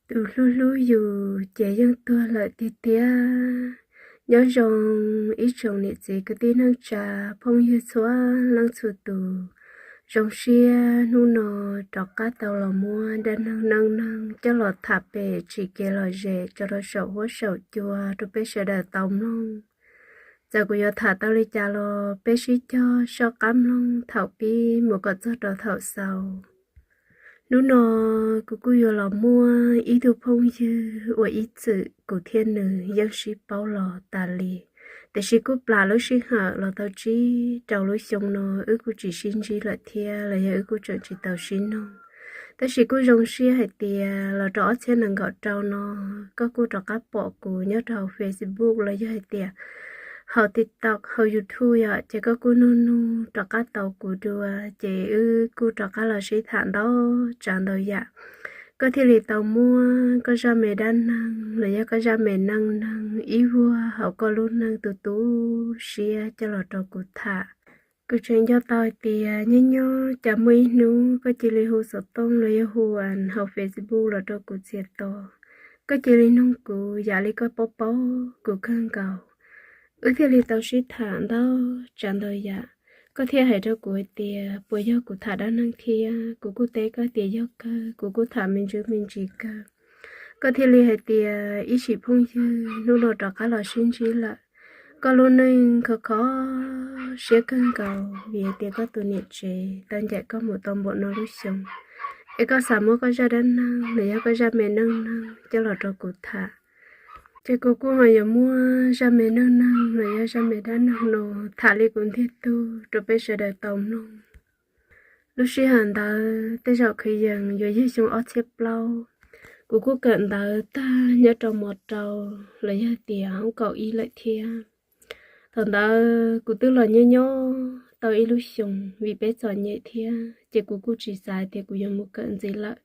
Tus hlub hlub yus ces yeej tuag lawm tiag tiag. Nyob zoo ib tsoom niam txiv kwv tij neej tsa, phooj ywg txhua leej txhua tus. Zoo siab hnub no rov qab tau los muab dab neeg neej neeg coj los tham pem tsim kev lom zem tso rau saum huab saum cua rau peb sawv daws tau mloog. Txawm kuv yuav tham tau li cas los peb sib cog soj qab mloog thaum pib mus kom txog rau thaum xaus. Hnub no kuv kuj yuav los muab ib tug phooj ywg uas ib txwm kuv thiab nws yeej sib paub los tas li, tiam sis kuj plam lub sij hawm los tau tsib rau lub xyoo no wb kuj tsis sib ntsib lawm thiab los yog wb kuj tseem tsis tau sib noog. Tab sis kuj zoo siab hais tias los rau ob txhiab nees nkaum rau no, koj kuj rov qab pom kuv nyob rau hauv Facebook los yog hais tias hauv TikTok hauv YouTube yom, ces koj kuj nug nug rov qab tau kuv dua, ces wb kuj rov qab los sib tham ntau tsav ntau yam. Koj thiaj li tau muab koj zaj me dab neeg los yog koj zaj me neej neeg ib vuag hauv koj lub neej tu tu siab coj los rau kuv tham. Kuv tseem nco tau hais tias nyob nyob cas muaj ib hnub koj cia li hu xov tooj los yog hu hauv Facebook los rau kuv txiav to. Koj cia li nug kuv yam li koj paub paub kuv kawg nkaus. Wb thiaj li tau sib tham ntau tsav ntau yam. Koj thiaj hais rau kuv hais tias puas yog kuv tham dab neeg thiab, kuv kuj teb koj tias yog kawg, kuv kuj tham me ntsis me ntsis kawg. Koj thiaj li hais tias ib sim phooj ywg hnub no rov qab los sib ntsib lawm. Koj lub neej khov kho siab kawg nkaus vim hais tias koj tus niam tsev tau ncaim koj mus tau npaum no lub xyoo, es koj xav muab koj zaj dab neeg los yog koj zaj me neej neeg coj los rau kuv tham. Ces kuv kuj ho yuav muab zaj me neej neeg los yog zaj me dab neeg no tham li kuv ntiag tug rau peb sawv daws tau mloog. Lub sij hawm ntawd tej zaum kwv yees yuav yog xyoo ob txhiab plaub. Kuv kuj kawm ntawv tag nyob rau mos rau los yog tias hoob kaum ib lawm thiab. Thaum ntawd kuv twb los nyob nyob tau ib lub xyoos vim peb txom nyem thiab, ces kuv kuj tsis xav hais tias kuv yuav mus kawm ntxiv lawm.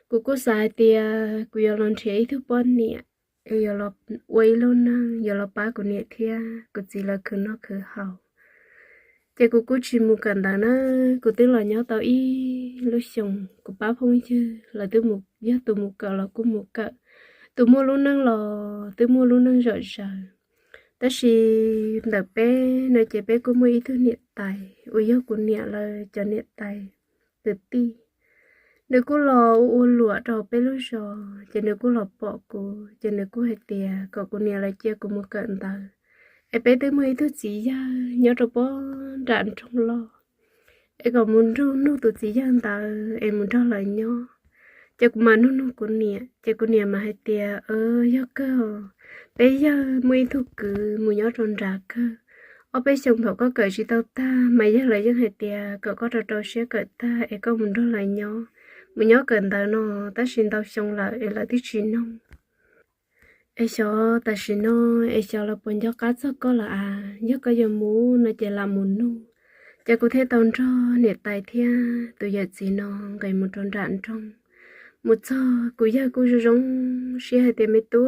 Kuv kuj xav hais tias kuv yuav los nrhiav ib tug poj niam es yuav los ua ib lub neej yuav los pab kuv niam thiab kuv txiv lawv khwv noj khwv haus. Ces kuv kuj tsis mus kawm ntawv na, kuv twb los nyob tau ib lub xyoos, kuv pab phooj ywg lawv twb mus, yog tus mus kawm los kuj mus kawm, tus muaj lub neej los twb muaj lub neej zom zaws. Tab sis ntawm peb no ces peb kuj muaj ib tug niam tais uas yog kuv niam lawv cov niam tais kwv tij. Nws kuj los ua ua luam rau peb lub zos, ces nws kuj los pom kuv, ces nws kuj hais tias kom kuv niam lawv cia kuv mus kawm ntawv, es peb twb muaj ib tug txiv yawg nyob rau pob nram nroog loj, es kom mus nrug nug tus txiv yawg ntawd es mus nrog lawv nyob. Ces kuv mam nug nug kuv niam, ces kuv niam mas hais tias, yog kawg, peb yawg muaj ib tug kwv mus nyob rau nrad kawg. Ob peb xyoos thaum koj kawm tsis tau tag mas yawg lawv yeej hais tias kom koj rau rau siab kawm tag es koj mus nrog lawv nyob, mus nyob kawm ntawv no, tab sis ntau xyoo lawm es lawv twb tsis noog. Es xyov tam sim no, es xyov lawv puas nco qab txog koj lawm as, yog koj yuav mus no ces lam mus nug. Ces kuv thiaj tau nrog niam tais thiab tus yawm txiv no nqis mus rau nram nroog. Mus txog kuv yawg kuj zoo zoo siab hais tias, me tub,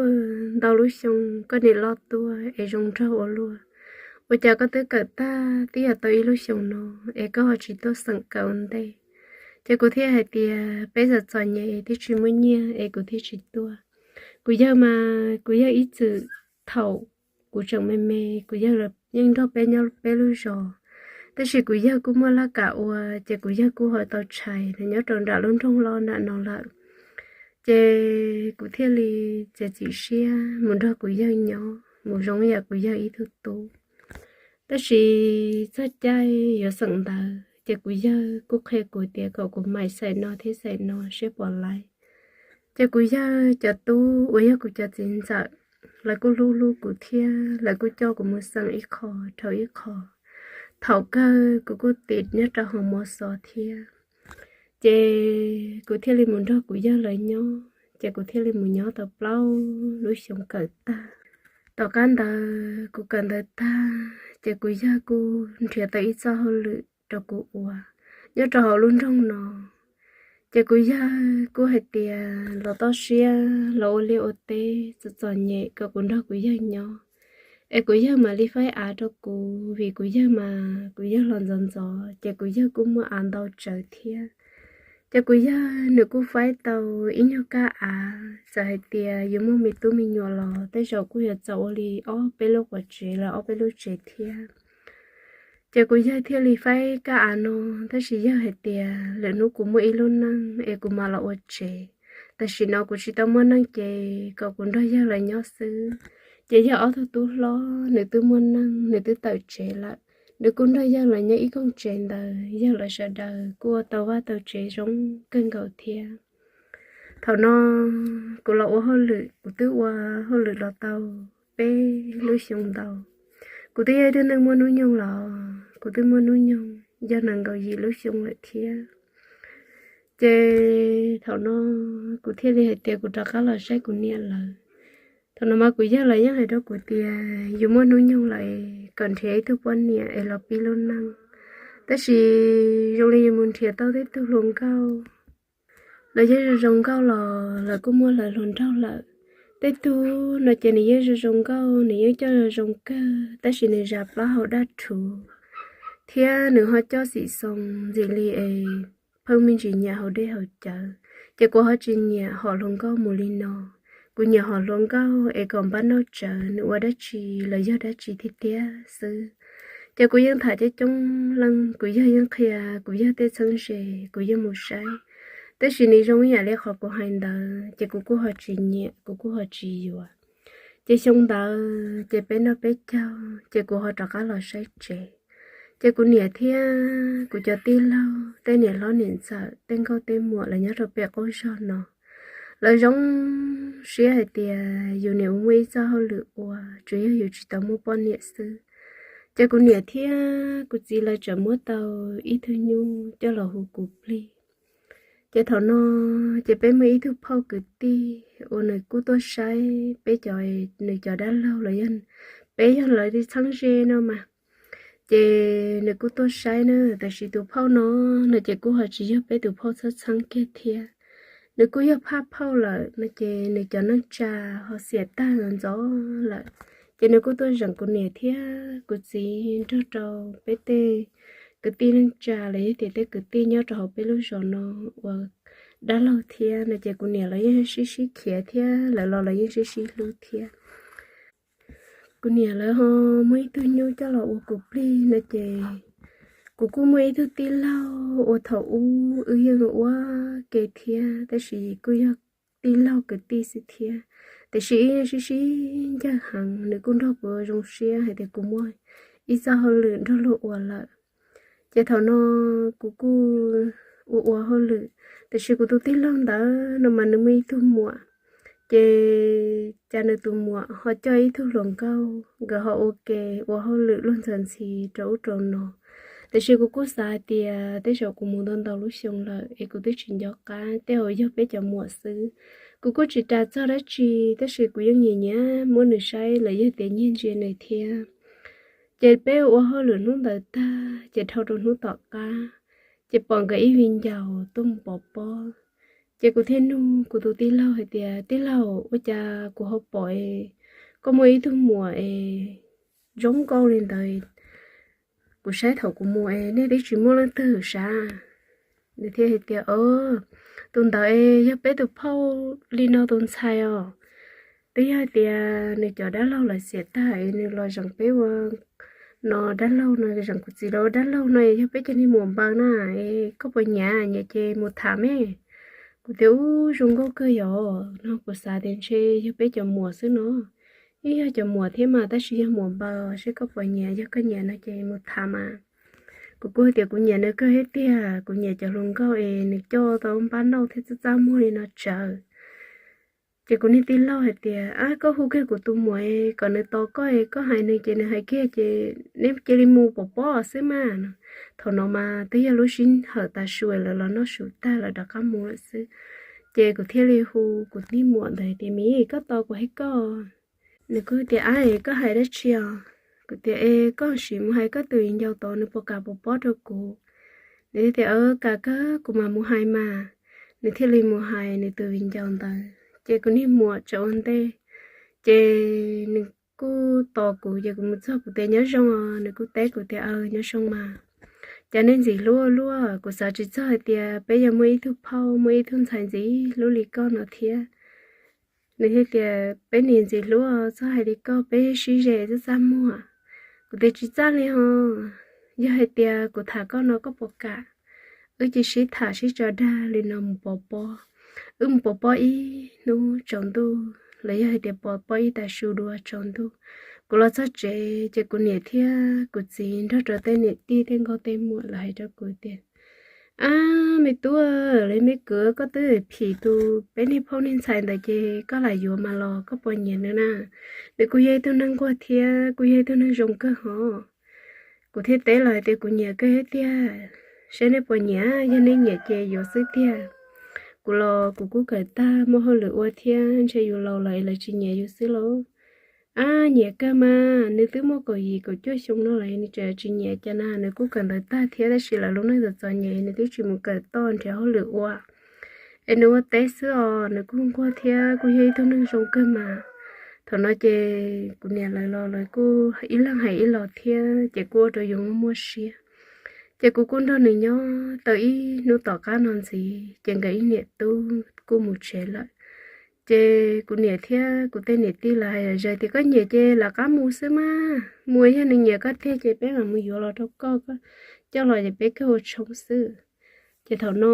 ntau lub xyoo koj niam loj tuaj es zoo nraug ua luaj, ua cas koj twb kawm tag twb yog tau ib lub xyoos no es koj ho tsis tuaj xeem kawm ua ntej? Ces kuv thiaj hais tias, peb txom txom nyem thiab tsis muaj nyiaj es kuv thiaj tsis tuaj. Kuv yawg mas kuv yawg ib txwm thaum kuv tseem me me kuv yawg yeej nrog peb nyob peb lub zos, tab sis kuv yawg kuj muaj laj kam ua, ces kuv yawg kuj ho tau tshais nyob rau nram lub nroog loj nram no lawm. Ces kuv thiaj li txiav txim siab mus nrog kuv yawg nyob, mus zoo yam kuv yawg ib tug tub. Tab sis txog caij yuav xeem ntawv ces kuv yawg kuj qhia kuv tias kom kuv maim xaim no thiab xaim no seb puas laib. Ces kuv yawg cov tub uas yog kuv cov txiv ntxawm, lawv kuj hlub hlub kuv thiab lawv kuj coj kuv mus xeem ib qho dhau ib qho. Thaum kawg kuv kuj tim nyob rau hauv mos xov thiab. Ces kuv thiaj li mus nrog kuv yawg lawv nyob, ces kuv thiaj li mus nyob tau plaub lub xyoo kawm tag. Tom qab ntawd kuv kawm ntawv tag ces kuv yawg kuj nrhiav tau ib txoj hauj lwm rau kuv ua nyob rau hauv lub nroog no. Ces kuv yawg kuj hais tias los toj siab los ua liaj ua teb txom txom nyem kom kuv nrog kuv yawg nyob, es kuv yawg mam li faib av rau kuv, vim kuv yawg mas kuv yawg los ntxov ntxov ces kuv yawg kuj muaj av ntau tsawv thiab. Ces kuv yawg nws kuj faib tau ib nyuag kab av, txawm hais tias yuav muaj me tub me nyuam los tej zaum kuj yuav txaus ua li ob peb lub quas tsev los ob peb lub tsev thiab. Ces kuv yawg thiaj li faib kab av no, tab sis yawg hais tias lwm hnub kuv muaj ib lub neej es kuv mam los ua tsev. Tam sim no kuv tsis tau muaj neej ces kom kuv nrog yawg lawv nyob xwb. Ces yawg ob tug tub hlob nws twb muaj neej, nws twb tawm tsev lawm, nws kuj nrog yawg lawv nyob ib koog tsev ntawd, yawg lawv sawv daws kuj ua tau vaj tau tsev zoo kawg nkaus thiab. Thaum no kuv los ua hauj lwm, kuv twb ua hauj lwm los tau peb lub xyoo ntau. Kuv twb yog ib tug neeg muaj hnub nyoog los, kuv twb muaj hnub nyoog yog nees nkaum yim lub xyoo lawm thiab. Ces thaum no kuv thiaj li hais tias kuv rov qab los saib kuv niam lawv. Thaum no mas kuv yawg lawv yeej hais rau kuv tias yus muaj hnub nyoog lawm kom nrhiav ib tug poj niam es los pib lub neej. Tab sis zoo li yus mus nrhiav tau tej tug hluas nkauj, lawv yeej zoo zoo nkauj los lawv kuj muaj lawv hluas nraug lawm. Tej tug no ces nws yeej zoo zoo nkauj, nws yeej coj zoo zoo kawg, tab sis nws zam plaub hau daj rhuv, thiab nws ho coj xim xoo ntxim li es pheej me ntsis nyiam haus dej haus cawv. Ces kuv ho tsis nyiam hom hluas nkauj mus li no. Kuv nyiam hom hluas nkauj es kom npab noj tsawv, nws ua dab tsi los yog dab tsi tiag tiag xwb. Ces kuv yeej tham coob coob leej, kuv yawg yeej qhia kuv yawg tej txheeb ze, kuv yeej mus saib. Tab sis nws zoo ib yam li qhov kuv hais ntawd ces kuv kuj ho tsis nyiam, kuv kuj ho tsis yuav. Ces xyoo ntawd ces peb noj peb caug ces kuv ho rov qab los saib tsev. Ces kuv niam thiab kuv cov tij laug, tej niam hlob niam ntxawm, tej nkauj tej muam lawv nyob rau pem qaum zog no, lawv zoo siab hais tias yus niam ua muaj ib txoj hauj lwm ua, tsuas yog yus tsis tau muaj poj niam xwb. Ces kuv niam thiab kuv txiv lawv tseem muab tau ib tug nyuj coj los hu kuv plig. Ces thaum no ces peb muaj ib tug phauj kwv tij uas nws kuj tuaj saib peb cov, nws cov dab laug los yog peb yog lawv li txheeb ze no mas. Ces nws kuj tuaj saib na, tab sis tus phauj no no ces kuj ho tsis yog peb tus phauj txheeb txheeb kiag thiab. Nws kuj yog phaj phauj lawm no ces nws cov neej tsa ho xiam tag ntxov lawm. Ces nws kuj tuaj zeem kuv niam thiab kuv txiv nrog rau peb tej kwv tij neej tsa los yog tias tej kwv tij nyob rau hauv peb lub zos no ua dab laug thiab no ces kuv niam lawv yeej sib sib khiav thiab lawv los lawv yeej sib sib hlub thiab. Kuv niam lawv ho muaj ib tug nyuj coj los ua kuv plig no ces kuv kuj muaj ib tug tij laug uas thaum ub wb yeej ua ke thiab, tab sis kuj yog tij laug kwv tij xwb thiab. Tiam sis wb yeej sib sib ncawg heev, nws kuj nrog kuv zoo siab hais tias kuv muaj ib txoj hauj lwm nrog luag ua lawm. Ces thaum no kuv kuj ua ua hauj lwm, tiam sis kuv tus tij laug ntawd no mas nws muaj ib tug muam. Ces cas nws tus muam ho coj ib tug hluas nkauj, nkawd ho ua ke ua hauj lwm luag ntxhais ntxhi rau ub rau no. Tiam sis kuv kuj xav hais tias tej zaum kuv mus ntau ntau lub xyoo lawm es kuv twb tsis nco qab, tej zaum yog peb cov muam xwb. Kuv kuj tsis ras txog dab tsi, tab sis kuv yeej nyiam nyiam muab nws saib los yog tias nyiag ntsia nws thiab. Ces peb ua hauj lwm hnub ntawd tag ces dhau rau hnub tom qab, ces pom nkawd ib viv ncaus tuaj mus pov pob. Ces kuv thiaj nug kuv tus tij laug hais tias, tij laug, ua cas kuv ho pom koj muaj ib tug muam es zoo nkauj li ntawd, kuv saib thaum kuv mus es nej twb tsis muaj leej twg sav? Nws thiaj hais tias, o, tus ntawd es yog peb tus phauj li no tus ntxhais os. Twb yog hais tias nws cov dab laug lawv xiam tag es nws los zeem peb ua no dab laug no, zeem kuv txiv los ua dab laug no es yog peb cov niag muam npaws na, es koj puas nyiam? Nyiam ces mus tham me. Kuv tias, ub, zoo nkauj kawg yom no, kuv xav tias ntshe yog peb cov muam xwb no. Ib yog cov muam thiab mas tab sis yog muam npaws, seb koj puas nyiam, yog koj nyiam no ces mus tham mas. Kuv kuj tias kuv nyiam nws kawg thiab tiag, kuv nyiam cov hluas nkauj es nws coj tau npab nauj thiab txaj txaj muag li no tsawv. Ces kuv niag tij laug hais tias, ab, koj hu kiag kuv tus muam kom nws tos koj es koj hais nws ces nws hais kiag ces neb cia li mus pov pob xwb mas no. Thaum no mas twb yog lub sij hawm tav su lawv los noj su tag lawv rov qab mus lawm xwb. Ces kuv thiaj li hu kuv niag muam ntawd tias, miv, koj tos kuv hais koj. Nws kuj tias, ab, koj hais dab tsi os? Kuv tias, es koj sim mus hais koj tus viv ncaus tod nws puas kam pov pob rau kuv. Nws tias, kam kawg, kuv mam mus hais mas. Nws thiaj li mus hais nws tus viv ncaus ntawd ces kuv niag muam tseem ua ntej. Ces nws kuj tos kuv ces kuv mus txog kuv tias, nyob zoo os. Nws kuj teb kuv tias, aw, nyob zoo mas. Cas nej ntxim hlub ua luaj, kuv xav tsis txog hais tias peb yuav muaj ib tug phauj, muaj ib tug ntxhais ntxim hlub li koj no thiab. Nws thiaj tias, peb niam ntxim hlub, txhob hais li koj, peb sib ze txaj txaj muag. Kuv tias tsis txaj li ho, yog hais tias kuv tham koj no koj puas kam? Wb cia sib tham sib tso dag li no mus pov pob. Wb mus pov pob ib hnub tsaus ntuj los yog hais tias pov pob ib tag su dua tsaus ntuj. Kuv los txog tsev ces kuv niam thiab kuv txiv nrog rau tej niam tij tej nkauj tej muam lawv hais rau kuv tias, ab me tub, li me kwv koj twb phim tus peb niag phauj niag ntxhais ntawd ces koj lam yuav mas los koj puas nyiam nws na? Nws kuj yog ib tug neeg nquag thiab kuj yog ib tug neeg zoo kawg hov. Kuv thiaj teb los hais tias kuv nyiam kawg thiab tiag, saib nej puas nyiam, yog nej nyiam ces yuav xwb tiag. Kuv los kuv kuj kawm tag muaj hauj lwm ua thiab, ntshe yus laus lawm es lawv tsis nyiam yus xwb lauj. Ab nyiam kawg mas, nws twb muaj kaum yim kaum cuaj xyoo no lawm nws tseem tsis nyiam cas na, nws kuj kawm ntawv tag thiab tab sis lawv lub neej txom txom nyem nws twb tsis mus kawm toj nrhiav hauj lwm ua. Es nws ua teb xwb os, nws kuj nquag thiab kuj yog ib tug neeg zoo kawg mas. Thaum no ces kuv niam lawv los lawv kuj ib leeg hais ib los thiab ces kuj ua rau yus muaj muaj siab. Ces kuv kuj nrog nws nyob tau ib hnub tom qab no ntxiv ces nkawd ib niam tub kuj mus tsev lawm. Ces kuv niam thiab kuv tej niam tij lawv hais zom zaws tias koj nyiam ces lawv qab mus xwb mas, mus yog nws nyiam koj tiag ces peb mam mus yuav los rau koj, koj coj los ces peb kawg ua tshoob xwb. Ces thaum no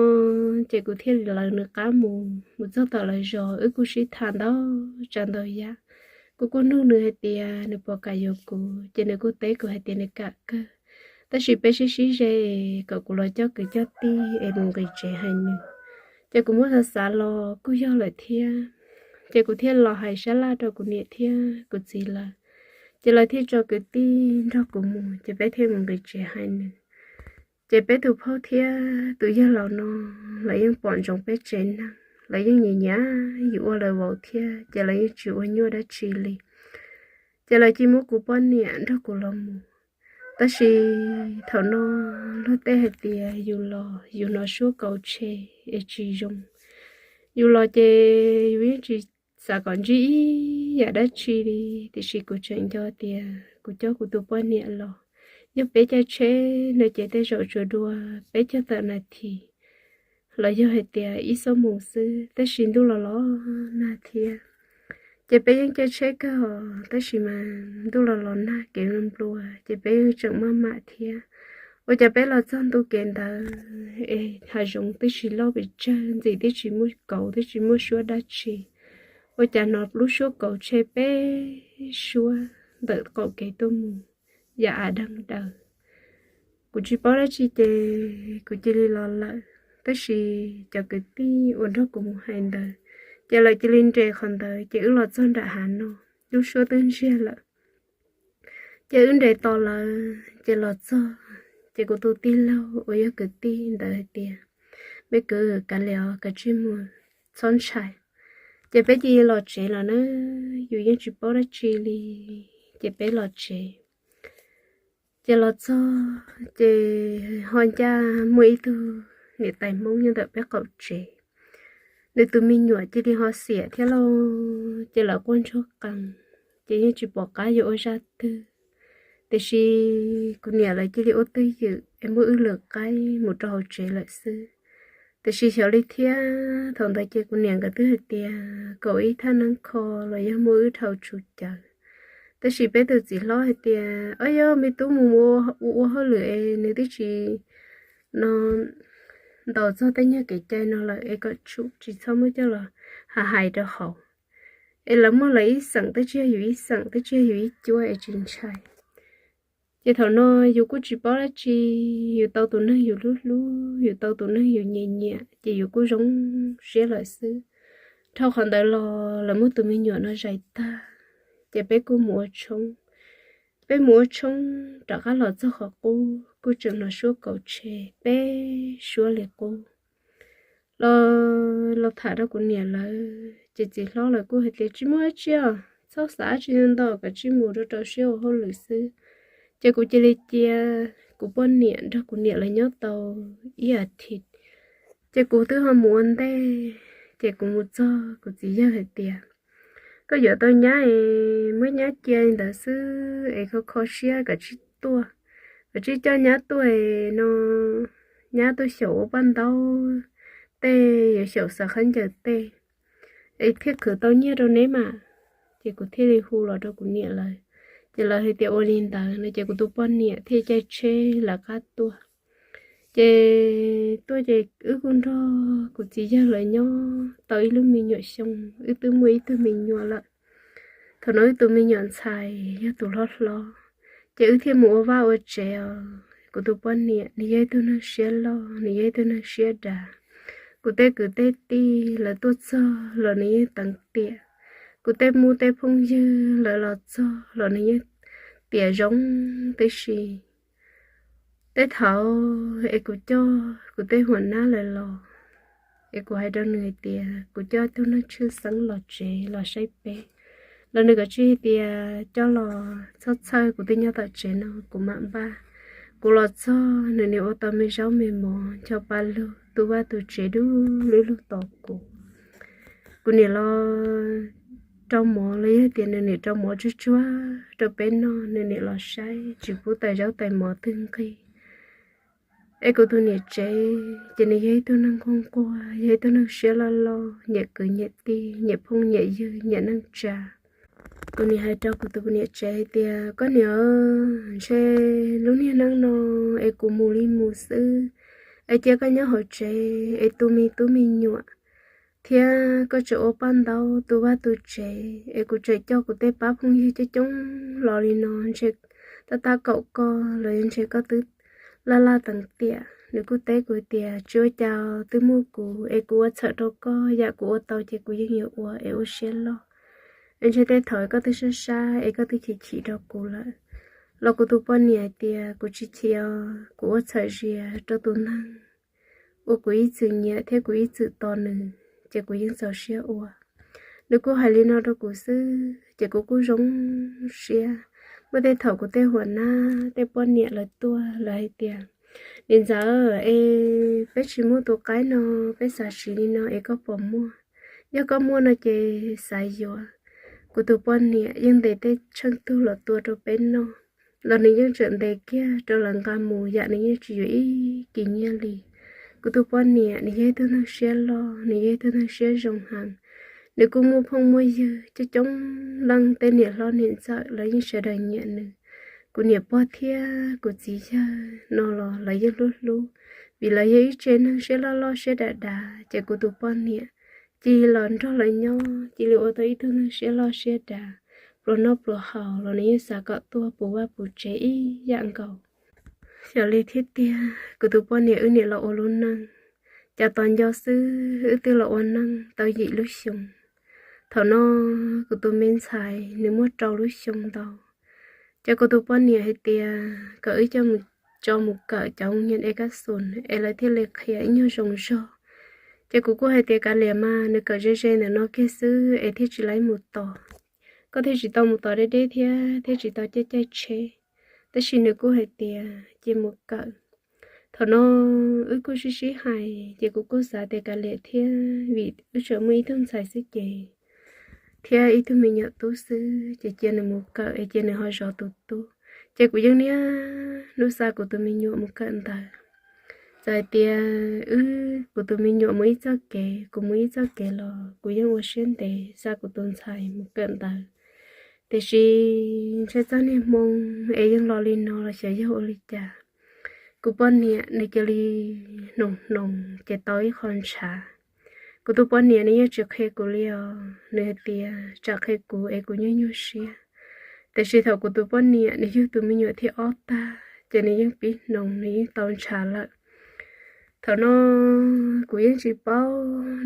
ces kuv thiaj li lawv nws qab mus, mus txog tom lawv zos wb kuj sib tham ntau tsav ntau yam. Kuv kuj nug nws hais tias nws puas kam yuav kuv ces nws kuj teb kuv hais tias nws kam kawg, tab sis peb sib sib ze kom kuv los coj kwv coj tij es mus nqis tsev hais nws. Ces kuv muab xav xav los kuj yog lawm thiab, ces kuv thiaj los hais sab laj rau kuv niam thiab kuv txiv lawv, ces lawv thiaj tso kwv tij nrog kuv mus ces peb thiaj mus nqis tsev hais nws. Ces peb tus phauj thiab tus yawg laus no lawv yeej pom ntsoov peb tsev neeg, lawv yeej nyiam nyiam yus ua lawv vauv thiab ces lawv yeej tsis ua nyuaj dab tsi li. Ces lawv cia muab kuv poj niam nrog kuv los mus. Tab sis thaum no luag tej hais tias yus los yus hnov suab kaus tshe es tsis zoo, yus los ces yus yeej tsis xav kom ntsib ib yam dab tsi li. Tiam sis kuv tseem nco tias kuv coj kuv tus poj niam los, yog peb caij tsheb no ces tej zaum tsuas dua peb caug tawm nas this los yog hais tias ib xuab moos xwb, tab sis ntuj los los nag thiab. Ces peb yeej caij tsheb kawg os, tab sis mas ntuj los los nag kev nplua ces peb yeej tseem maj mam thiab. Ua cas peb los txog ntu kev ntawd es hav zoov twb tsis loj pes tsawg, ntxim twb tsis muaj kauv twb tsis muaj suab dab tsi, ua cas hnov lub suab kauv tshe peb suab ntawm qaum kev tuaj mus yam av deeg daws. Kuv tsis paub dab tsi ces kuv cia li los lawm, tab sis cov kwv tij uas nrog kuv mus hais ntawd ces lawv cia li nres qhov ntawd ces wb los txog nram hav no, lub suab twb ntsiag lawm. Ces wb nres tos lawv ces los txog, ces kuv tus tij laug uas yog kwv tij ntawd hais tias, me kwv, kav liam os, kav tsij mus, txhob ntshai. Ces peb cia li los tsev lawm na, yus yeej tsis paub dab tsi li, ces peb los tsev. Ces los txog ces ho ncaj muaj ib tug niam tais Hmoob nyob ntawm peb qaum tsev, nws tus me nyuam cia li ho xiam thiab lauj, ces lawv quaj ntsuag qees, ces yeej tsis pom qab yuav ua zaj twg. Tiam sis kuv niam lawv cia li ua twj ywm es muab wb lwm qaib mus rau hauv tsev lawm xwb. Tiam sis xyov li thiab thaum ntawd ces kuv niam nkawd twb hais tias kom ib thaj neeb kho los yog muab wb dhau tsum cawv. Tab sis peb tus txiv hlob hais tias, o yog me tub mus ua ua hauj lwm es nws twb tsis no ntaus txog tej nyuag kev cai no lawm es kom tsum tsis txhob muab coj los hais hais rau hauv. Es lawv muaj lawv ib xeem, twb tsis yog yus ib xeem, twb tsis yog yus ib cuab es tsis ntshai. Ces thaum no yus kuj tsis paub dab tsi, yus tau tus neeg yus hlub hlub, yus tau tus neeg yus nyiam nyiam ces yus kuj zoo siab lawm xwb. Dhau qhov ntawd los lawv muab tus me nyuam no zais tag, ces peb kuj mus ua tshoob. Peb mus ua tshoob rov qab los txog qhov qub kuj tseem hnov suab kauv tshe peb suab li qub. Los los tham rau kuv niam lawv ces txiv hlob lawv kuj hais tias tsis muaj dab tsi os, txhob xav dab tsi ntau, kom tsij mus rau rau siab ua hauj lwm xwb. Ces kuv cia li cia kuv poj niam nrog kuv niam lawv nyob tau ib as thiv, ces kuv twb ho mus ua ntej. Ces kuv mus txog kuv txiv yawg hais tias, koj yuav tau nyab es muab nyab cia li ntawd xwb es kho kho siab kom tsij tuaj. Koj tsis coj nyab tuaj no, nyab tuaj xyaum ua paj ntaub tej, yuav xyaum xav khaub ncaws tej, es thiaj khwv tau nyiaj rau neb mas. Ces kuv thiaj li hu los rau kuv niam lawv, ces lawv hais tias ua li ntawd no ces kuv tus poj niam thiaj caij tsheb lawv qab tuaj. Ces tuaj ces wb kuj nrog kuv txiv yawg lawv nyob tau ib lub me nyuam xyoo, wb twb muaj ib tug me nyuam lawm. Thaum no wb tus me nyuam ntxhais yog tus hlob hlob, ces wb thiaj mus ua vaj ua tsev os. Kuv tus poj niam nws yog ib tug neeg siab loj, nws yog ib tug neeg siab dav. Kuv tej kwv tej tij lawv tuaj txog los nws yeej teev tiam. Kuv tej mus tej phooj ywg lawv los txog los nws yeej tiam zoo tib si. Tej thaum es kuv coj kuv tej huam nab lawv los, es kuv hais rau nws hais tias kuv coj tug neeg tshwj xeeb los tsev los saib peb, los nws kom tsis hais tias coj los txhob txhawj, kuv twb nyob tom tsev no kuv mam npaj. Kuv los txog nws niam ua tau me zaub me mov ncho pa lug tu vaj tu tsev dub lub lug tos kuv. Kuv niam los rau mov los yog tias nws niam rau mov tsuag tsuag rau peb noj, nws niam los saib tsis pub tais zaub tais mov twg nqig. Es kuv tus niam tsev ces nws yog ib tug neeg nquag nquag, yog ib tug neeg siab loj loj, nyiam kwv nyiam tij, nyiam phooj nyiam ywg, nyiam neej tsa. Kuv niam hais rau kuv tus niam tsev hais tias, koj niam, ntshe lub niag neej no es kuv mus li mus xwb, es cia koj nyob hauv tsev es tu me tub me nyuam, thiab koj tseem ua paj ntaub tu vaj tu tsev, es kuv tseem coj kuv tej pab phooj ywg coob coob los li no, ntshe tab tab kaum koj los ntshe koj twb laj laj teev tiam. Nws kuj teb kuv tias, tsis ua cas, twb muaj kuv es kuv ua txhawm rau koj, yam kuv ua tau ces kuv yeej yuav ua es ua siab loj. Es ntshe tej thaum koj twb sab sab es koj twb chim chim rau kuv lawm. Los kuv tus poj niam hais tias, kuv tsis chim os, kuv ua txhawm zias rau tus neeg uas kuv ib txwm nyiam thiab kuv ib txwm tos nws, ces kuv yeej txaus siab ua. Nws kuj hais li no rau kuv xwb ces kuv kuj zoo siab. Muaj tej thaum kuv tej huam nab tej poj niam lawv tuaj lawv hais tias, niam ntxawm, es peb tsis muaj tus qaib no, peb xav siv li no es koj puas muaj? Yog koj muaj no ces xav yuav. Kuv tus poj niam yeej ntes tej tsheej tug los tua rau peb noj, los nws yeej tseem ntes kiag rau lawv nqa mus yam nws yeej tsis yuav ib kis nyiaj li. Kuv tus poj niam nws yog ib tug neeg siab loj, nws yog ib tug neeg siab zoo heev. Nws kuj muaj phooj muaj ywg coob coob leej, tej niam hlob niam ntxawm lawv yeej sawv daws nyiam nws. Kuv niam pog thiab kuv txiv yawg no los lawv yeej hlub hlub, vim lawv yog ib tsev neeg siab loj loj siab dav dav, ces kuv tus poj niam cia li los nrog lawv nyob, cia li ua tau ib tug neeg siab loj siab dav. Pluas noj pluas haus los nws yeej xav kom tuaj puv vaj puv tsev ib yam nkaus. Xyov li thiab tiag, kuv tus poj niam wb niam los ua lub neej, cas tos nco xwb wb twb los ua neej tau yim lub xyoo. Thaum no kuv tus me ntxhais nws muaj rau lub xyoo ntau, ces kuv tus poj niam hais tias kom wb coj mus, tso mus kawm cov hu nyiaj es kaj xus es lawv thiaj li qhia ib nyuag zoo zog. Ces kuv kuj hais tias kav liam mas, nws kawm ze ze ntawm no kiag xwb es thiaj tsis laib mus tos, koj thiaj tsis tau mus tos deb deb thiab thiaj tsis tau caij caij tsheb. Tab sis nws kuj hais tias cia mus kawm. Thaum no wb kuj sib sib hais ces kuv kuj xav tias kav liam thiab, vim wb tseem muaj ib tug ntxhais xwb ces, thiab ib tug me nyuam tub xwb ces cia nws mus kawm es cia nws ho zov tus tub. Ces kuv yeej niaj hnub xa kuv tus me nyuam mus kawm ntawv. Txawm hais tias wb, kuv tus me nyuam mus ib txoj kev, kuv mus ib txoj kev los kuv yeej ua siab ntev xa kuv tus ntxhais mus kawm ntawv. Tiam sis ntshe txoj niag hmoo es yeej los li no los xyov yog ua li cas, kuv poj niam nws cia li hnoos hnoos ces tau ib qho ntshav. Kuv tus poj niam nws yeej tsis qhia kuv li os, nws hais tias tsam qhia kuv es kuv nyuaj nyuaj siab. Tiam sis thaum kuv tus poj niam nws yug tus me nyuam thib ob tag ces nws yeej pib hnoos, nws yeej tau ntshav lawm. Thaum no kuv yeej tsis paub,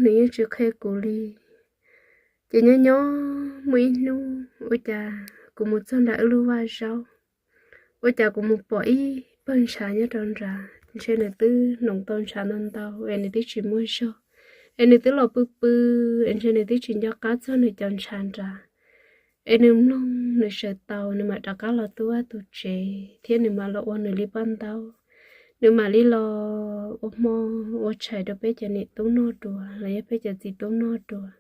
nws yeej tsis qhia kuv li. Ces nyob nyob muaj ib hnub ua cas kuv mus txog nram wb lub vaj zaub, ua cas kuv mus pom ib pawg ntshav nyob rau nrad, ntshe nws twb hnoos tau ntshav ntau ntau es nws twb tsis muaj zog, es nws twb los pw pw, es ntshe nws twb tsis nco qab txog nws cov ntshav nrad. Es nws mloog nws sawv tau, nws mam rov qab los tu vaj tu tsev thiab nws mam los ua nws li paj ntaub, nws mam li los ua hmo ua tshais rau peb cov niam tub noj dua los yog peb cov txiv tub noj dua.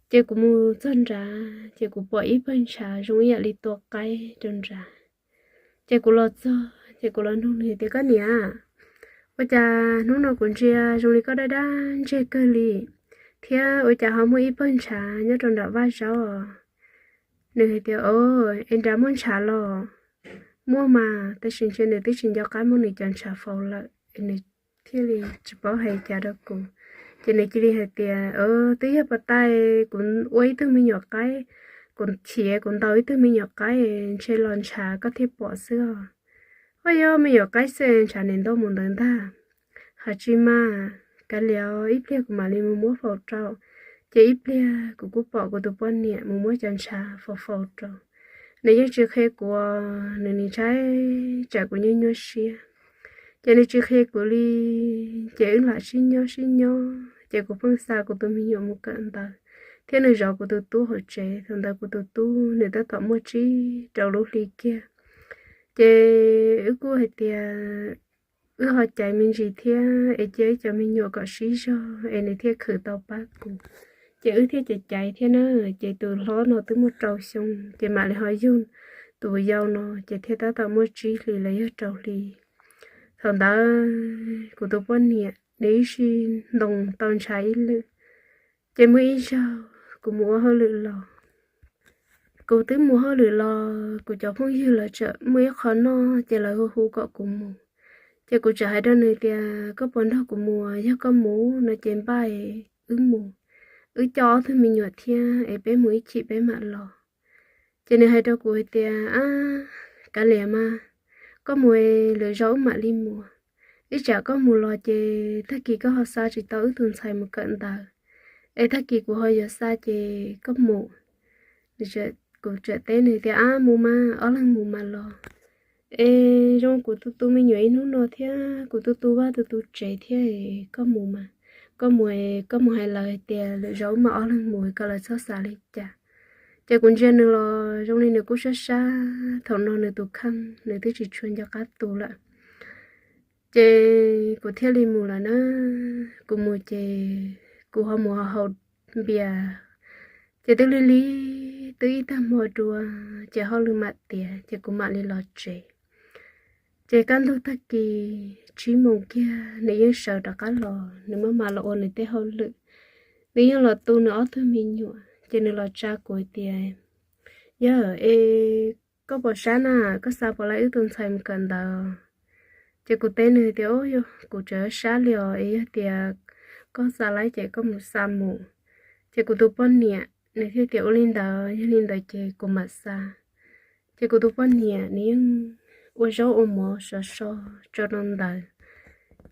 Ces kuv mus txog nrad ces kuv pom ib pawg ntshav zoo ib yam li tua qaib rau nrad. Ces kuv los txog ces kuv los nug nws tias, koj niam, ua cas hnub no kuv ntsia zoo li koj daj daj ntseg kawg li, thiab ua cas ho muaj ib pawg ntshav nyob rau nram vaj zaub? Nws hais tias, es nram muaj ntshav los? Muaj mas, tab sis ntshe nws twb tsis nco qab muab nws cov ntshav faus lawm es nws thiaj li tsis paub hais cas rau kuv. Ces nws cia li hais tias, twb yog pas tais kuv ua ib tug me nyuam qaib, kuv chiav kuv ntaus ib tug me nyuam qaib, ntshe los ntshav koj thiaj pom xwb os. Ua yog me nyuam qaib xwb ntshav nim ntau mus ntawd ntag. Hais tsis mas, kav liam, ib pliag kuv mam li mus muab faus rau. Ces ib pliag kuv kuj pom kuv tus poj niam mus muab cov ntshav faus faus rau. Nws yeej tsis qhia kuv, nws nim ntshai tsam kuv nyuaj nyuaj siab. Ces nws tsis qhia kuv li, ces wb lam sib nyob sib nyob ces kuv pheej xa kuv tus me nyuam mus kawm ntawv, thiab nws zov kuv tus tub hauv tsev. Thaum ntawd kuv tus tub nws tab tom muaj tsib rau lub hli kiag. Ces wb kuj hais tias wb ho caiv me ntsis thiab es cia wb cov me nyuam kom sib zog es nws thiaj khwv tau pab kuv. Ces wb thiaj caiv caiv thiab na, ces tus hlob no twb muaj rau xyoo, ces mam li ho yug tus yau no, ces thiaj tab tom muaj tsib hlis los yog rau hli. Thaum ntawd kuv tus poj niam nws ib sij ntoo tau ntshav ib lwm. Ces muaj ib zaug kuv mus ua hauj lwm los, kuv twb mus hauj lwm los kuv cov phooj ywg lawv txawm muaj ib qho noj ces lawv hu hu kom kuv mus. Ces kuv txawm hais rau nws tias, koj puas nrog kuv mus? Yog koj mus no ces npaj wb mus, wb coj ob tug me nyuam thiab es peb mus ib chim peb mam los. Ces nws hais rau kuv hais tias, ab, kav liam mas, koj mus es lwm zaus wb mam li mus. Ib tsam koj mus los ces tag kis koj ho xa tsis tau wb tus ntxhais mus kawm ntawv, es tag kis kuv ho yuav xa ces koj mus. Kuv txawm teb nws tias, ab, mus mas, ob leeg mus mas los. Es zoo kuv tu tu me nyuam ib hnub no thiab kuv tu tu vaj tu tu tsev thiab, koj mus mas, koj mus, koj mus hais lawv tias lwm zaus wb mam ob leeg mus, kom lawv txhob xav li cas. Ces kuv ntsia nws los zoo li nws kuj sab sab, thaum no nws tus kheej nws twb tsis tshua nco qab tu lawm. Ces kuv thiaj li mus lawm na. Kuv mus ces kuv ho mus haus npias, ces twb lig lig twb ib tag hmo dua, ces hauj lwm mam tiav ces kuv mam li los tsev. Ces kaj ntug tag kis tsib moos kiag nws yeej sawv rov qab los, nws maj mam los ua nws tej hauj lwm. Nws yeej los tu nws ob tug me nyuam ces nws los tsa kuv tias, yawg es, koj puas sab na? Koj xa puas laib wb tus ntxhais mus kawm ntawv? Ces kuv teb nws tias, yog kuv tseem sab li os, es yog tias koj xa laib ces koj mus xa mus. Ces kuv tus poj niam nws thiaj tias, ua li ntawd, yog li ntawd ces kuv mam xa. Ces kuv tus poj niam nws yeej ua zaub ua mov sov so tso rau ntawd.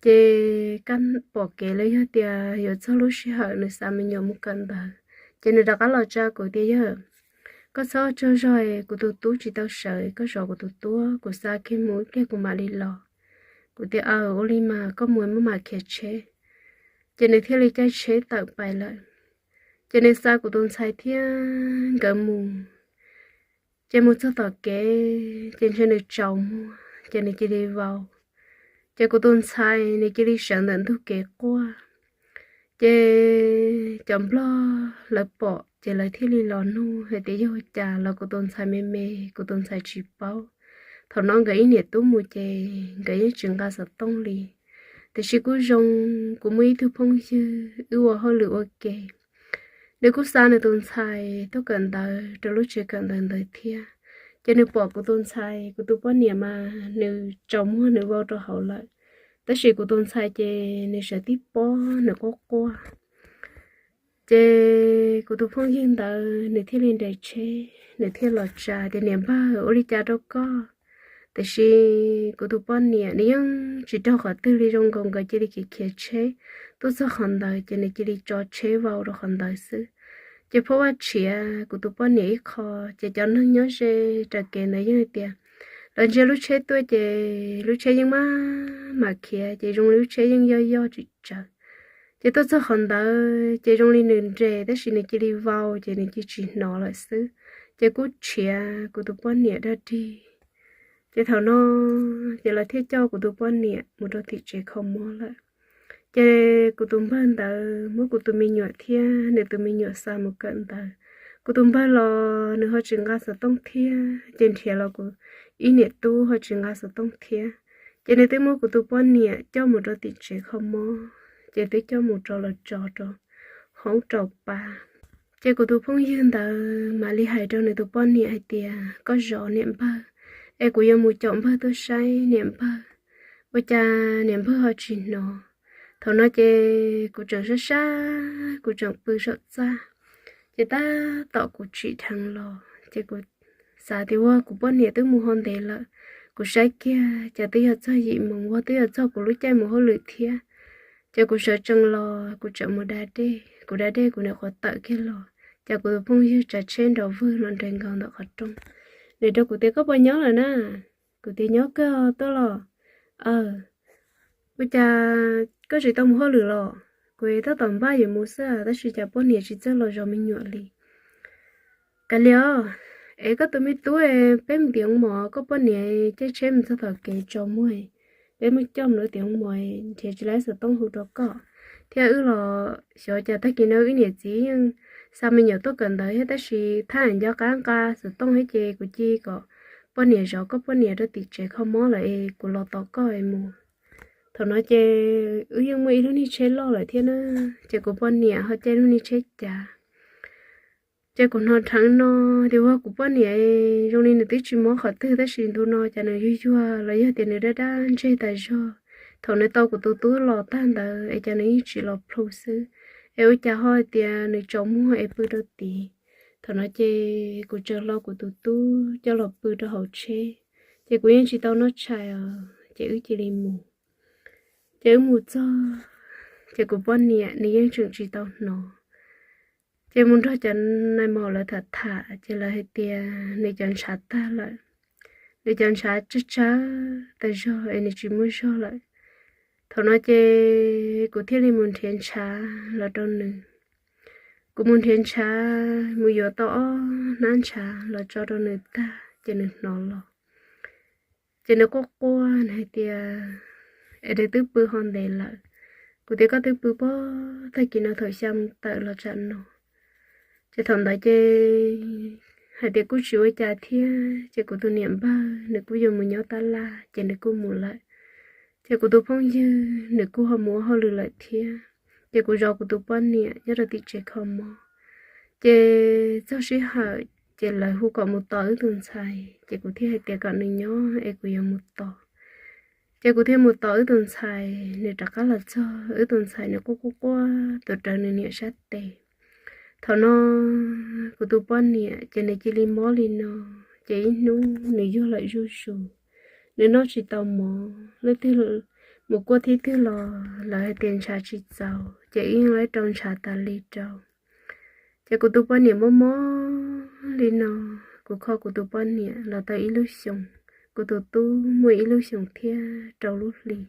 Ces kaj pom kev los yog tias yuav txog lub sij hawm nws xa me nyuam mus kawm ntawv, ces nws rov qab los tsa kuv tias, yawg, koj txhob tsaug zog, kuv tus tub tsis tau sawv, koj zov kuv tus tub, kuv xa kiag mus ib pliag kuv mam li los. Kuv tias, aw, ua li mas koj mus maj mam khiav tsheb. Ces nws thiaj li caij tsheb tawm pais lawm. Ces nws xa kuv tus ntxhais thiab nkawd mus. Ces mus txog tom kev ces ntshe nws tsaus muag ces nws cia li vau. Ces kuv tus ntxhais nws cia li sawv ntawm ntug kev quaj. Ces cov nplog lawv pom ces lawv thiaj li los nug hais tias yog ua cas los kuv tus ntxhais me me, kuv tus ntxhais tsis paub. Thaum no nkawd ib niam tub mus ces nkawd yeej tsis nqa xov tooj li. Tiam sis kuj zoo, kuv muaj ib tug phooj ywg wb ua hauj lwm ua ke, nws kuj xa nws tus ntxhais tuaj kawm ntawv rau lub tsev kawm ntawv ntawd thiab. Ces nws pom kuv tus ntxhais, kuv tus poj niam mas nws tsaus muag nws vau rau hauv lawm, tab sis kuv tus ntxhais ces nws sawv tib pob nws quaj quaj. Ces kuv tus phooj ywg ntawd nws thiaj li nres tsheb, nws thiaj los tsa tias, niam npawg, ua li cas rau koj? Tiam sis kuv tus poj niam nws yeej tsis raug qhov twg li, zoo nkaus nkawd cia li khiav khiav tsheb tuaj txog qhov ntawd ces nws cia li tso tsheb vau rau qhov ntawd xwb. Ces phab vaj tshiav kuv tus poj niam ib qho, ces cov neeg nyob ze raws kev ntawd yeej hais tias lawv ntsia lub tsheb tuaj ces lub tsheb yeej maj mam khiav, ces zoo li lub tsheb yeej yoj yoj tsis tsawv. Ces tuaj txog qhov ntawd ces zoo li nws nres tab sis nws cia li vau ces nws cia tsis hnov lawm xwb. Ces kuj tshiav kuv tus poj niam dog dig. Ces thaum no ces lawv thiaj coj kuv tus poj niam mus rau tim tsev kho mob lawm. Ces kuv tus npawg ntawd muab kuv tus me nyuam thiab nws tus me nyuam xa mus kawm ntawv. Kuv tus npawg los nws ho tsis nqa xov tooj thiab, ces nrhiav los kuv ib niam tub ho tsis nqa xov tooj thiab. Ces nws twb muab kuv tus poj niam coj mus rau tim tsev kho mob, ces twb coj mus rau los tso rau hoob rau pa. Ces kuv tus phooj ywg ntawd mam li hais rau nws tus poj niam hais tias, koj zov niam npawg, es kuv yuav mus caum npawg tuaj saib niam npawg. Ua cas niam npawg ho tsis hnov. Thaum no ces kuv tseem sab sab, kuv tseem pw saum txaj, ces tab tom kuv tsim dheev los ces kuv xav tias ua kuv poj niam twb mus ho ntev lawm. Kuv saib kiag ces twb yog txog yim moos, ua twb yog txog kuv lub caij mus hauj lwm thiab. Ces kuv sawv tsees los kuv tseem mus da dej, kuv da dej kuv nyuam qhuav tawm kiag los, ces kuv tus phooj ywg tsav tsheb nrov vwg los nres nkaus ntawm qhov rooj. Nws rau kuv tias, koj puas nyob lawm na? Kuv tias, nyob kawg, tuaj los. Aw, ua cas koj tsis tau mus hauj lwm los? Kuv tab tom npaj yuav mus xwb tab sis cas poj niam tsis txawj los zov me nyuam li. Kav liam os, es koj tus me tub, peb mus tim hoo mos, koj poj niam caij tsheb mus txog tom kev tsaus muag, peb muab coj mus rau tim hoo mos, nrhiav tsis tau xov tooj hu rau koj thiab wb los. Xyov cas tag kis no wb niam txiv yeej xa me nyuam tuaj kawm ntawv thiab, tab sis thaj nco qab nqa xov tooj thiab ces kuv cia kom poj niam zov koj poj niam rau tim tsev kho mob lawm es kuv los tos koj es mus. Thaum no ces wb yeej muaj ib lub niag tsheb loj lawm thiab na, ces kuv poj niam ho caij lub niag tsheb cav. Ces kuv hnov dheev no tias ua kuv poj niam zoo li nws twb tsis mob qhov twg tab sis ntu no cas nws yuag yuag los yog tias nws daj daj ntseg tas zog. Thaum nws tau kuv tus tub los tag ntawd es cas nws yeej tsis los plhu xwb, es ua cas ho hais tias nws tsaus muag es pw rau tid. Thaum no ces kuv tseem hlo kuv tus tub coj los pw rau hauv tsheb, ces kuv yeej tsis tau noj tshais os, ces wb cia li mus. Ces wb mus txog, ces kuv poj niam nws yeej tseem tsis tau hnov. Ces mus nrog cov nais maum lawv tham tham ces lawv hais tias nws cov ntshav tag lawm, nws cov ntshav tsawg tsawg tas zog es nws tsis muaj zog lawm. Thaum no ces kuv thiaj li mus nrhiav ntshav los rau nws. Kuv mus nrhiav ntshav mus yuav tau ob hnab ntshav los tso rau nws tag ces nws hnov los. Ces nws quaj quaj nws hais tias es nws twb pw ho ntev lawm. Kuv tias koj twb pw pob tag kis no thaum xya mus tawm los tsam no. Ces thaum ntawd ces hais tias kuj tsis ua cas thiab ces kuv tus niam npawg nws kuj yuav mus nyob tab laj ces nws kuj mus lawm. Ces kuv tus phooj ywg nws kuj ho mus ua hauj lwm lawm thiab. Ces kuv zov kuv tus poj niam nyob rau tim tsev kho mob. Ces txog sij hawm ces lawv hu kom mus tos wb tus ntxhais ces kuv thiaj hais tias kom nws nyob es kuv yuav mus tos. Ces kuv thiaj mus tos wb tus ntxhais, nws rov qab los txog wb tus ntxhais nws quaj quaj quaj tuav rawv nws niam sab tes. Thaum no kuv tus poj niam ces nws cia li mob li no, ces ib hnub nws yuag lawm zuj zus, nws noj tsis tau mov, leej twg mus kuaj thib twg los lawv hais tias ntshav tsis txaus ces wb yeej rau ntshav tas li rau. Ces kuv tus poj niam mob mob li no, kuv kho kuv tus poj niam los tau ib lub xyoos, kuv tus tub muaj ib lub xyoos thiab rau lub hli.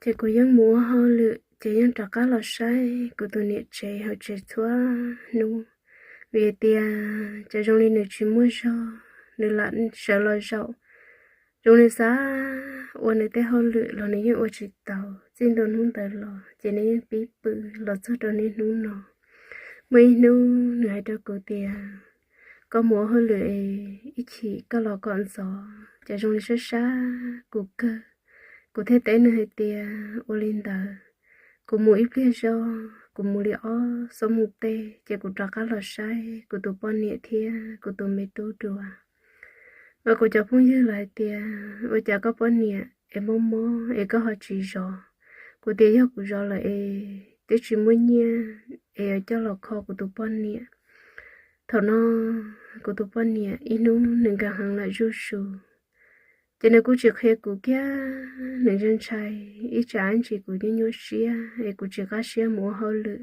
Ces kuv yeej mus ua hauj lwm ces yeej rov qab los saib kuv tus niam tsev hauv tsev txhua hnub, vim hais tias ces zoo li nws tsis muaj zog, nws lam sawv los zaum, zoo nws xav ua nws tej hauj lwm los nws yeej ua tsis tau. Txij ntua hnub ntawd los ces nws yeej pib pw los txog rau niaj hnub no. Muaj ib hnub nws hais rau kuv tias, koj mus ua hauj lwm es ib chim koj los kom ntxov, ces zoo li sab sab kuv kawg. Kuv thiaj teb nws hais tias ua li ntawd, kuv mus ib pliag zog, kuv mus li ob xuab moos tej ces kuv rov qab los saib kuv tus poj niam thiab kuv tus me tub dua. Mas kuv cov phooj ywg lawv hais tias ua cas koj poj niam es mob mob es koj ho tsis zov? Kuv tias yog kuv zov lawm es twb tsis muaj nyiaj es yuav coj los kho kuv tus poj niam. Thaum no kuv tus poj niam ib hnub nws nkag heev lawm zuj zus, ces nws kuj tsis qhia kuv kiag, nws ntshai ntshai ib tsam ntsis kuv nyuaj nyuaj siab es kuv tsis qab siab mus ua hauj lwm.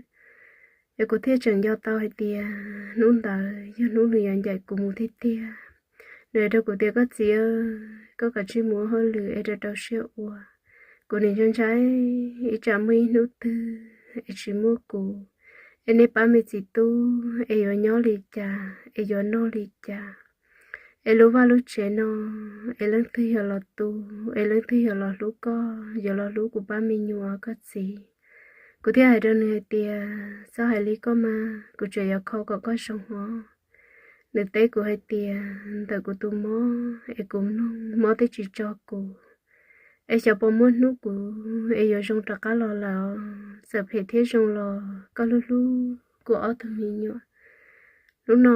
Es kuv thiaj tseem nco tau hais tias hnub ntawd yog hnub nws yuav ncaim kuv mus tiag tiag. Nws hais rau kuv tias koj txiv, koj kav tsij mus ua hauj lwm es rau rau siab ua. Kuv nim ntshai ntshai ib tsam muaj ib hnub twg es tsis muaj kuv, es nej pab me txiv tub es yuav nyob li cas es yuav noj li cas, es lub vaj lub tsev no es leej twg yuav los tu, es leej twg yuav los hlub koj, yuav los hlub kuv pab me nyuam koj txiv. Kuv thiaj hais rau nws hais tias txhob hais li koj mas, kuv tseem yuav kho kom koj zoo os. Nws teb kuv hais tias ntawm kuv tus mob es kuv mloog mob twb tsis tso kuv, es xyov puas muaj hnub kuv es yuav zoo rov qab los lawm, txawm phem thiab zoo los koj hlub hlub kuv ob tug me nyuam. Hnub no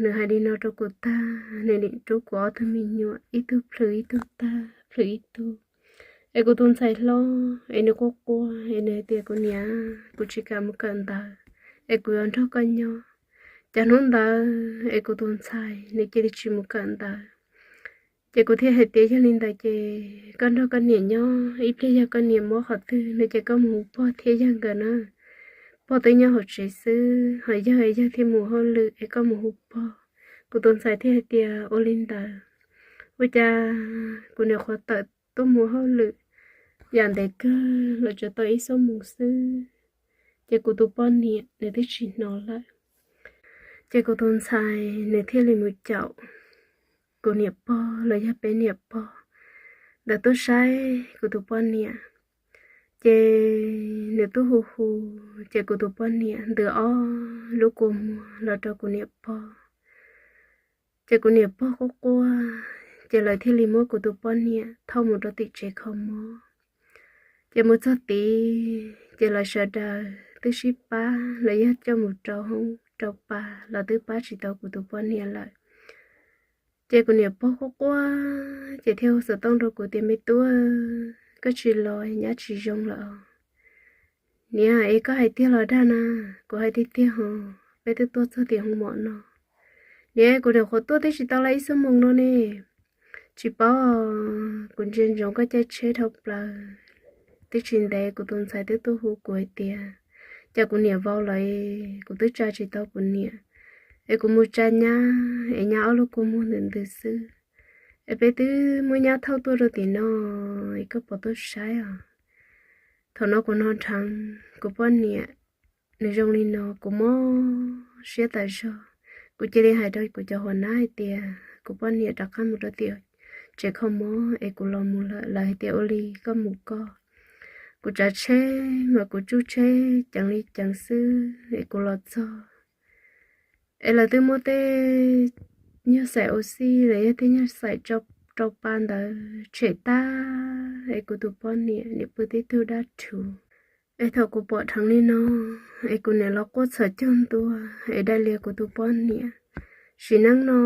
nws hais li no rau kuv tag, nws nim rub kuv ob tug me nyuam ib tug plhws ib tug tag, plhws ib tug. Es kuv tus ntxhais hlob es nws quaj quaj es nws hais tias kuv niam, kuv tsis kam mus kawm ntawv, es kuv yuav nrog koj nyob. Ces hnub ntawd es kuv tus ntxhais nws cia li tsis mus kawm ntawv. Ces kuv thiaj hais tias yog li ntawd ces koj nrog koj niam nyob, ib pliag yog koj niam mob qhov twg no ces koj mus hu pog thiab yawg nkawd na. Pog twb nyob hauv tsev xwb, ho yawg, yawg thiaj mus hauj lwm es koj mus hu pog. Kuv tus ntxhais thiaj hais tias ua li ntawd. Ua cas kuv niam qhuav tawm tuaj mus hauj lwm, yam ntev kawg los tsuas tau ib xuab moos xwb, ces kuv tus poj niam nws twb tsis hnov lawm. Ces kuv tus ntxhais nws thiaj li mus caum kuv niam pog los yog peb niam pog ntawd tuaj saib kuv tus poj niam. Ces nws tuaj hu hu, ces kuv tus poj niam ntws ob lub kua muag los rau kuv niam pog. Ces kuv niam pog quaj quaj, ces lawv thiaj li muab kuv tus poj niam thauj mus rau tim tsev kho mob. Ces mus txog tid ces lawv sawv daws twb sib pab los yog coj mus rau hoob rau pa los twb pab tsis tau kuv tus poj niam lawm. Ces kuv niam pog quaj quaj ces thiaj hu xov tooj rau kuv tias me tub, koj tsis los nyab tsis zoo lawm. Niam, es koj hais tiag los dag na? Kuv hais tiag tiag hos, peb twb tuaj txog tim hoob mom no. Niam, kuv niam qhuav tuaj twb tsis tau li ib xuab moos no ne. Tsis paub, kuv ntsia ntsoov koj caij tsheb dhau plaws. Twb tsis ntev kuv tus ntxhais twb tuaj hu kuv hais tias cas kuv niam vau lawm, kuv twb tsa tsis tau kuv niam, es kuv mus tsa nyab es nyab ob lub kua muag ntws ntws xwb, es peb twb muab nyab thauj tuaj rau tim no, es koj puas tuaj saib os? Thaum no kuv hnov dheev kuv poj niam nws zoo li no kuv mob siab tas zog. Kuv cia li hais rau kuv cov huas nab hais tias kuv poj niam rov qab mus rau tim tsev kho mob es kuv los mus lawm. Lawv hais tias ua li koj mus koj. Kuv tsav tsheb mas kuv tsuj tsheb ceev li ceev xwb es kuv los txog es lawv twb muab tej nyuag xaim ua xij los yog tej nyuag xaim rau pa ntawd tshem tag es kuv tus poj niam nim pw tib tug dab rhuv. Es thaum kuv pom dheev li no es kuv nim los quaj txhawm caug ntua es dai lias kuv tus poj niam. Sim neej no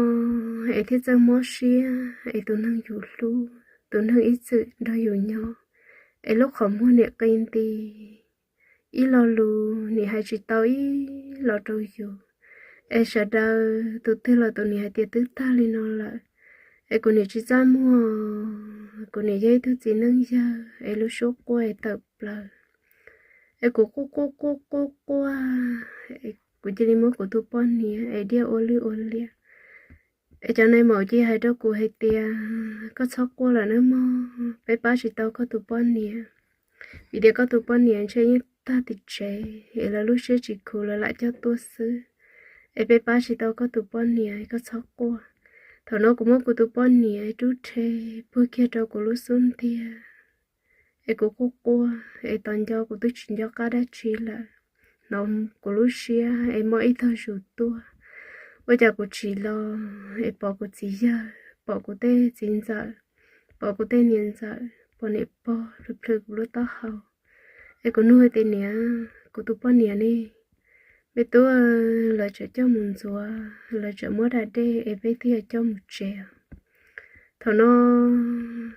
es thiaj txawj mob siab es tus neeg yus hlub, tus neeg ib txwm nrog yus nyob, es lub qhov muag nim qi nti, ib lo lus nim hais tsis tau ib los rau yus. Es sawv daws tus twg los tus nim hais tias twb tag li no lawm. Es kuv nim tsis txaj muag, kuv nim yog ib tug txiv neej yawg es lub suab quaj es tawm plaws. Es kuv quaj quaj quaj quaj quaj, kuv cia li muab kuv tus poj niam es diaj ua lwj ua liam. Es cov nai maum cia hais rau kuv hais tias koj txhob quaj lawm nawb mog, peb pab tsis tau koj tus poj niam. Vim tias koj tus poj niam ntshe yeej tag tim tsev es lawv lub siab tsis khuv lawv lam coj tuaj xwb. Es peb pab tsis tau koj tus poj niam, koj txhob quaj. Thaum no kuv muab kuv tus poj niam rub rhe puag kiag rau kuv lub xub ntiag. Es kuv quaj quaj es tos nco kuv twb tsis nco qab dab tsi lawm. Hnov kuv lub siab es mob ib tog zus tuaj. Ua cas kuv tsim los es pom kuv txiv yawg, pom kuv tej txiv ntxawm, pom kuv tej niam ntxawm, pom niam pog plhws plhws kuv lub taub hau. Es kuv nug tias niam, kuv tus poj niam ne? Me tub, lawv tseem coj mus ntxuav, lawv tseem muab da dej es peb thiaj coj mus tsev. Thaum no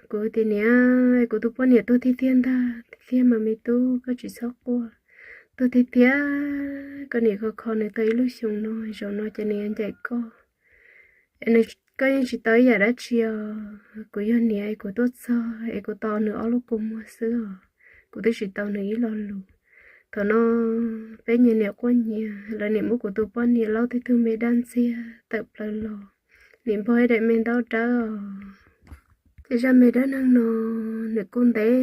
kuv tias niam, kuv tus poj niam tuag tiag tiag ntag, tiag tiag mas me tub, koj tsis txhob quaj. Tuag tiag tiag, koj niam kho kho nws tau ib lub xyoo no, zaum no ces nws yuav ncaim koj. Es nws, koj yeej tsis tau ib yam dab tsi os. Kuv yog niam es kuv tuaj txog es kuv tos nws ob lub kua muag xwb os, kuv twb tsis tau nws ib lo lus. Thaum no peb nyias niam quaj nyias, lawv niam muab kuv tus poj niam laub tej tug me dab ntxiag tawm plaws los, nim npog ib daim me ntaub dawb os. Ces zaj me dab neeg no nws kuj ntev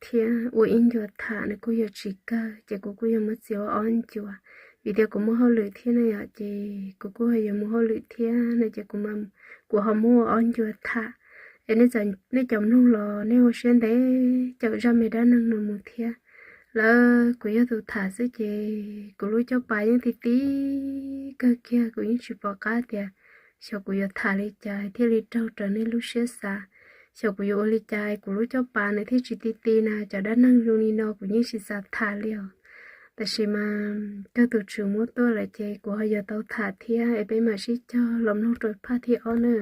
thiab ua ib ncua tham nws kuj yuav tsis kawg, ces kuv kuj yuav muab txiav ua ob ncua. Vim tias kuv muaj hauj lwm thiab na yom, ces kuv kuj yuav mus hauj lwm thiab no ces kuv, kuv ho muab ua ob ncua tham. Es nej cov mloog los nej ua siab ntev caum zaj me dab neeg no mus thiab. Lawv kuv yog tus tham xwb ces kuv lub cob pas yeej ti ti kawg kiag, kuv yeej tsis pom qab tias xyov kuv yuav tham li cas thiaj li raug raws nej lub siab xav. Xyov kuv yuav ua li cas kuv lub cob pas nws thiaj tsis ti ti na. Cov dab neeg zoo li no kuv yeej tsis xav tham li os. Tab sis mas kawg tus tswv muab tuaj lawm ces kuv ho yuav tau tham thiab es peb mam sib cog los mloog rau phaj thib ob na.